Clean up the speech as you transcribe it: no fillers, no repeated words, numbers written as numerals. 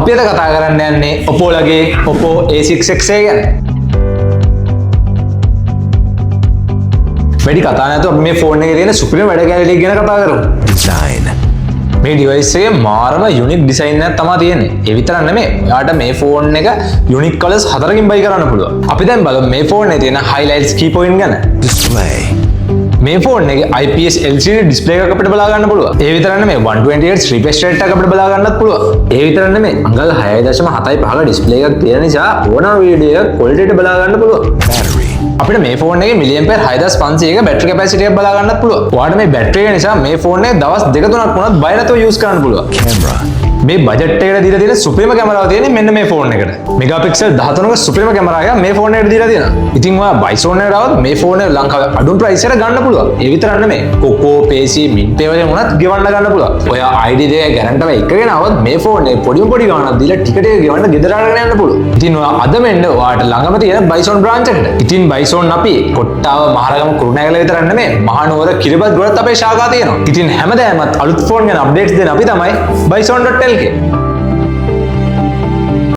අපි අද කතා කරන්න යන්නේ Oppo ලගේ Oppo A6X ගැන. වැඩි කතා නැතුව අපි මේ ෆෝන් එකේ තියෙන සුපිරිම වැඩ කැලේ ටික ගැන කතා කරමු. Design. මේ ඩිවයිස් එකේ මාරම යුනික් ඩිසයින් එකක් තමයි තියෙන්නේ. ඒ විතරක් නෙමෙයි, ඔයාට මේ ෆෝන් එක යුනික් කලර්ස් හතරකින් බයි කරන්න පුළුවන්. අපි දැන් බලමු මේ ෆෝන් එකේ තියෙන හයිලයිට්ස් කී පොයින්ට් ගැන. Display. මේ ෆෝන් එකේ IPS LCD display එකක් අපිට බලා ගන්න පුළුවන්. ඒ විතරක් නෙමෙයි, 120 Hz refresh rate එකක් අපිට බලා ගන්නත් පුළුවන්. ඒ විතරක් නෙමෙයි, අඟල් 6.75ක ඩිස්ප්ලේ එකක් තියෙන නිසා ඕනම වීඩියෝ එකක් ක්වොලිටි එකට බලා ගන්න පුළුවන්. Battery. අපිට මේ ෆෝන් එකේ මිලිඇම්පියර් 6500ක බැටරි කැපැසිටි එකක් බලා ගන්නත් පුළුවන්. ඔයාලට මේ බැටරි එක නිසා මේ ෆෝන් එක දවස් දෙක තුනක් වුණත් බය නැතුව යූස් කරන්න පුළුවන්. Camera. මේ බජට් එකට දීලා තියෙන සුපිරිම කැමරාව තියෙන්නේ මෙන්න මේ ෆෝන් එකට. මෙගාපික්සල් 13ක සුපිරිම කැමරා එකක් මේ ෆෝන් එකට දීලා තියෙනවා. ඉතින් ඔයා බයිසෝන් එකට ආවොත් මේ ෆෝන් එක ලංකාවේ අඩුම ප්‍රයිස් එකට ගන්න පුළුවන්. ඒ විතරක් නෙමෙයි, කොකෝ, පේසි, මින්ට් පේ වලින් වුණත් ගෙවන්න ගන්න පුළුවන්. ඔයා ID දෙක ගැරන්ටි එක එක්කගෙන ආවොත් මේ ෆෝන් එක පොඩිම පොඩි ගාණක් දීලා ටික ටික ගෙවන්න ගෙදර අරගෙන යන්න පුළුවන්. ඉතින් ඔයා අදම එන්න ඔයාට ළඟම තියෙන බයිසෝන් බ්‍රාන්ච් එකට. ඉතින් බයිසෝන් අපි කොට්ටාව, මහරගම, කුරුණෑගල විතරක් නෙමෙයි, මහනුවර, කිරිබත් ගොඩත් අපේ ශාඛා තියෙනවා. ඉතින් හැමදාමත් අලුත් ෆෝන් ගැන අප්ඩේට්ස් දෙන අපි තමයි බයිසෝන්.lk.